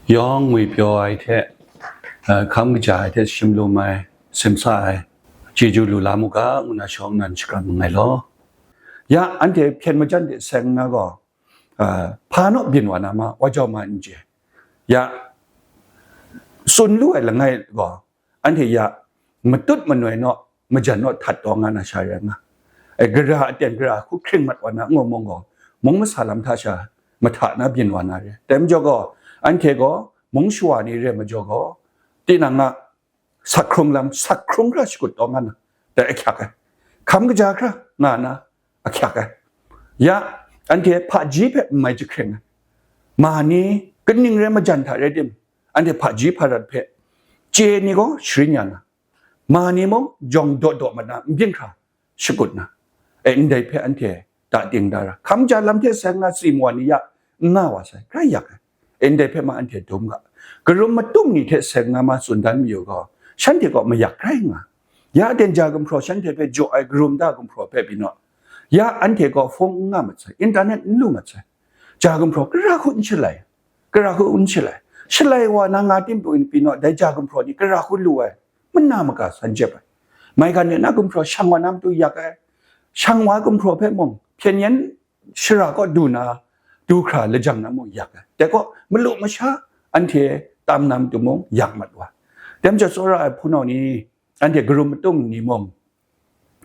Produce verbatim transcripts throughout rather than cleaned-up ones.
Yawng ngwi pyaw ai hte, eh, hkam kaja ai hte shim lum ai, simsa ai, chyeju lu la mu ga, ngu na shawng nan shakram nngai law. Ya, anhte hpyen majan de seng na gaw, eh, hpa naw byin wa na ma, wa jau ma n je. Ya, tsun lu ai langai gaw, anhte ya matut manoi naw, majan naw htat taw nga na sha rai nga. E, gara aten gara hku hkring mat wa na ngu mung gaw, mung masa lam hta sha mahta na byin wa na re. Dai majaw gaw, anhte gaw mung shawa ni re majaw gaw, tinang a sak hkrung lam, sak hkrung hkra shakut taw nga na, dai ahkyak ai. Hkam kaja hkra nga na ahkyak ai. Ya, anhte hpaji hpe n mai jahkring ai. Ma ni kaning rai majan hta rai tim, anhte hpaji hparat hpe chye ni gaw sharin ya na, ma ni mung jawng daw daw mat na, n byin hkra shakut na, e, ndai hpe anhte da ting da ra, hkam ja lam hte seng na tsi mawa ni ya n nga wa sai, grai yak ai, e, ndai hpe ma anhte dum ga. Karum matum ni hte seng na ma tsun dan mayu gaw, shanhte gaw mayak grai nga. Ya aten ja gumhpraw shanhte hpe jaw ai karum da gumhpraw hpe pyi naw, ya anhte gaw hpung n nga mat sai, internet n lu mat sai, ja gumhpraw gara hku n shalai, gara hku n shalai, shalai wa na nga tim pyi naw, dai ja gumhpraw ni gara hku lu ai, mana maka san jep ai. Maigan de na gumhpraw shang wa na matu yak ai, shang wa gumhpraw hpe mung hpyen yen shara kaw du na, du hkra lajang na mung yak ai. Dai gaw malu masha anhte tam na matu mung yak mat wa. Dai majaw tsawra ai hpunau ni, anhte karum matum ni mung,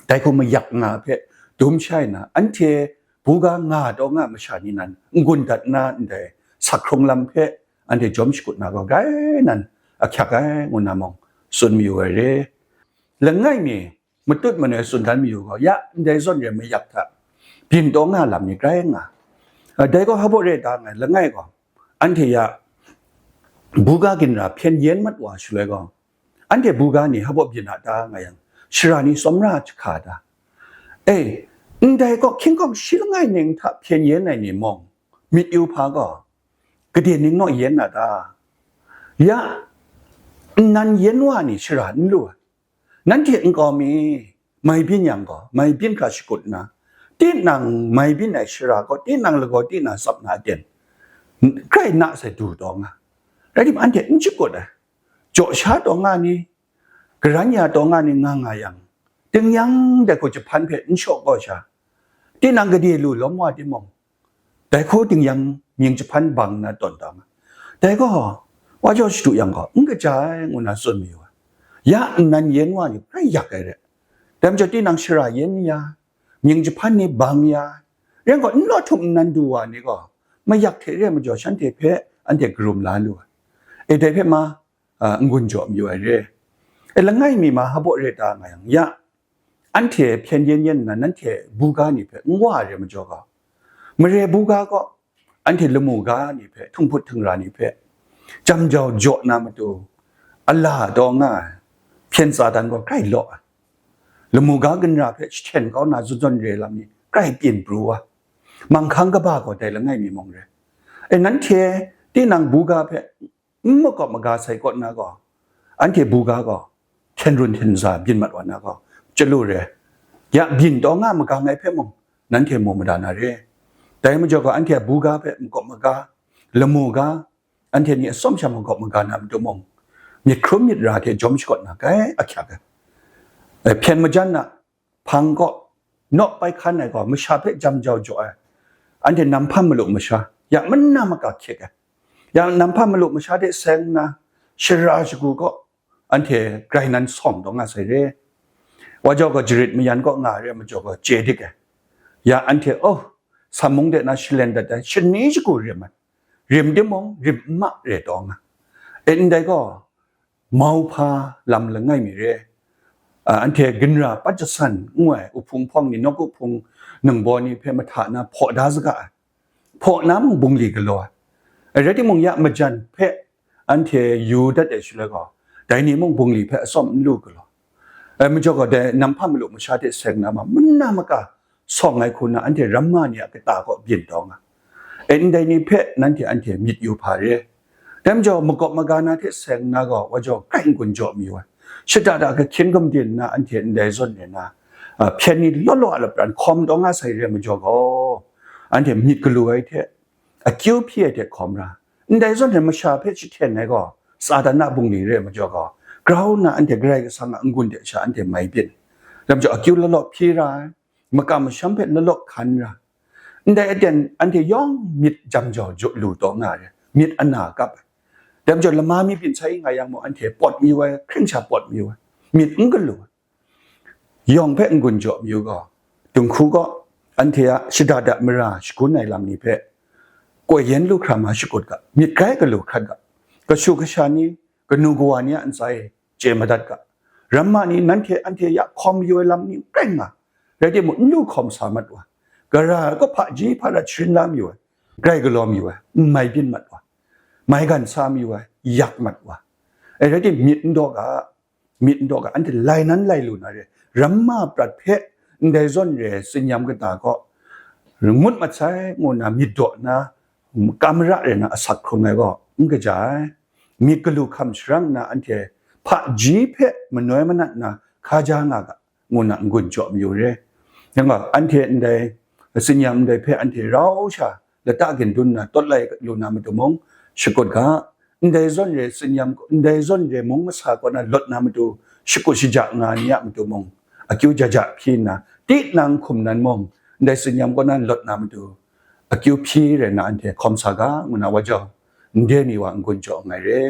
dai hku mayak nga hpe dum shai na, anhte buga nga taw nga masha ni nan n-gun dat na ndai sak hkrung lam hpe anhte jawm shakut na gaw, grai nan ahkyak ai, ngu na mung tsun mayu ai re. Langai mi matut manoi tsun dan mayu gaw, ya ndai zawn re mayak hta byin taw nga lam ni grai nga. Dai gaw hpa baw re ta nngai, langai gaw, anhte ya buga ginra hpyen yen mat wa shaloi gaw, anhte buga ni hpa baw byin a ta nga yang, shara ni tsawmra jahka ta? E, ndai gaw hkying hkawng shi langai ning hta hpyen yen ai ni mung, myit yu hpa gaw, gade ning naw yen na ta? Ya, nnan yen wa ni shara n lu ai. Nanhte nkau mi mai byin yang gaw, mai byin hkra shakut nna, tinang mai byin ai shara gaw, tinang lagaw, tinang tsap na aten, grai na sai du taw nga. Rai tim, anhte n shakut ai. Jaw sha taw nga ni, karan ya taw nga ni nga nga yang, tingnyang dai hku jahpan hpe n shaw kaw sha, tinang gade lu lawm wa timung, dai hku tingnyang mying jahpan bang na tawn ta nga. Dai gaw, wa jaw shadu yang gaw, n kaja ai, ngu na tsun mayu ai. Ya nnan yen wa ni grai yak ai re. Dai majaw tinang shara yen ya, mying jahpan ni bang ya, rai gaw, n law htum nnan du wa ni gaw, mayak hte re majaw shanhte hpe anhte karum la lu ai. E, dai hpe ma, a, n-gun jaw mayu ai re. E, langai mi ma hpa baw re ta nga yang, ya, anhte hpyen yen yen nna nanhte buga ni hpe n wa ai re majaw gaw, mare buga gaw, anhte lamu ga ni hpe, htunghput htungra ni hpe, jam jau jaw na matu, a la taw nga ai, hpyen tsa dan gaw grai law ai, lamu ga ginra hpe jahten kau na zawn zawn re lam ni grai byin pru ai, manghkang kaba gaw dai langai mi mung re. E, nanhte tinang buga hpe n makawp maga sai kaw nna gaw, anhte buga gaw hkyen run hkyen za byin mat wa na gaw, chyalu re. Ya byin taw nga magang ai hpe mung, nanhte mu mada na re. Dai majaw gaw, anhte a buga hpe makawp maga, lamu ga, anhte ni atsawm sha makawp maga na matu mung, myit hkrum myit ra hte jawm shakawt na grai ahkyak ai. E, hpyen majan na hpang gaw, naw pai hkan ai gaw, masha hpe jam jau jaw ai, anhte nam hpa malu masha, ya mana maka hkyik ai. Ya nam hpa malu masha hte seng nna, shara shagu gaw, anhte grai nan sawng taw nga sai re. Wa jau gaw jarit mayan kaw nga re, majaw gaw chye dik ai. Ya anhte, oh, sam mung de na shalen dat ai, shani shagu rim ai, rim timung, rim n ma re taw nga. E, ndai gaw, mauhpa lam langai mi re. A, anhte ginra pat jasan ngu ai uhpung hpawng ni, nawku hpung ningbaw ni hpe mahta na hpaw da saga ai. Hpaw na mung bungli galaw ai. Rai timung, ya majan hpe anhte yu dat ai shaloi gaw, dai ni mung bungli hpe atsawm n lu galaw. Ai majaw gaw, dai nam hpa malu masha hte seng na ma, mana maka sawng ai hku na anhte ramma ni a kata kaw byin taw nga. E, ndai ni hpe nanhte anhte myit yu hpa re. Dai majaw, makawp maga na hte seng na gaw, wa jau grai n-gun jaw mayu ai. Shada da kahkyin gumdin nna anhte ndai zawn re na, a, hpyen ni law law a lapran hkawm taw nga sai re majaw gaw, anhte myit galu ai hte, akyu hpyi ai hte hkawm ra, Ndai zawn e masha hpe jahten ai gaw, Satan a bungli re ai majaw gaw, grau nna anhte Karai Kasang a n-gun de sha anhte mai byin. Lam jaw akyu lalaw hpyi ra ai, makam masham hpe lalaw hkan ra. Ndai aten anhte yawng myit jam jau jaw lu taw nga ai, myit ana kap ai. Dai majaw lama mi byin sai nga yang mung, anhte pawt mayu ai, hkring sha pawt mayu ai, myit n galu ai. Yawng hpe n-gun jaw mayu gaw, dinghku gaw, anhte a shada dat mara shagun ai lam ni hpe koi yen lu hkra ma shakut ga, myit grai galu hkrat ga, kashu kasha ni, kanu kawa ni a ntsa e chye madat ga, ramma ni nanhte anhte ya hkawm yu ai lam ni n rai nga, rai timung, n lu hkawm sa mat wa, gara ai kaw hpaji hparat sharin la mayu ai, grai galaw mayu ai, n mai byin mat wa, maigan sa mayu ai, yak mat wa, e rai timung, myit n daw ga, myit n daw ga, anhte lai nan lai lu na re, ramma prat hpe ndai zawn re tsinyam kata gaw ngut mat sai ngu nna myit daw nna, kam ra re na asak hkrung ai gaw n kaja ai. Myit galu hkam sharang nna anhte hpaji hpe manoi manat na hka ja nga ga, ngu nna n-gun jaw mayu re. Yang gaw, anhte ndai tsinyam ndai hpe anhte rau sha lata gindun nna tawt lai lu na matu mung, shakut ga, ndai zawn re tsinyam, ndai zawn re mung masa kaw na lawt na matu, shakut shaja nga ni a matu mung, akyu jaja hpyi nna, tinang hkum nan mung, ndai tsinyam kaw na lawt na matu, akyu hpyi rai na anhte hkawm sa ga, ngu na wa jau, n de mi wa n-gun jaw nngai re.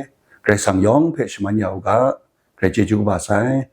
Karai Kasang yawng hpe shaman ya u ga, Karai chyeju kaba sai.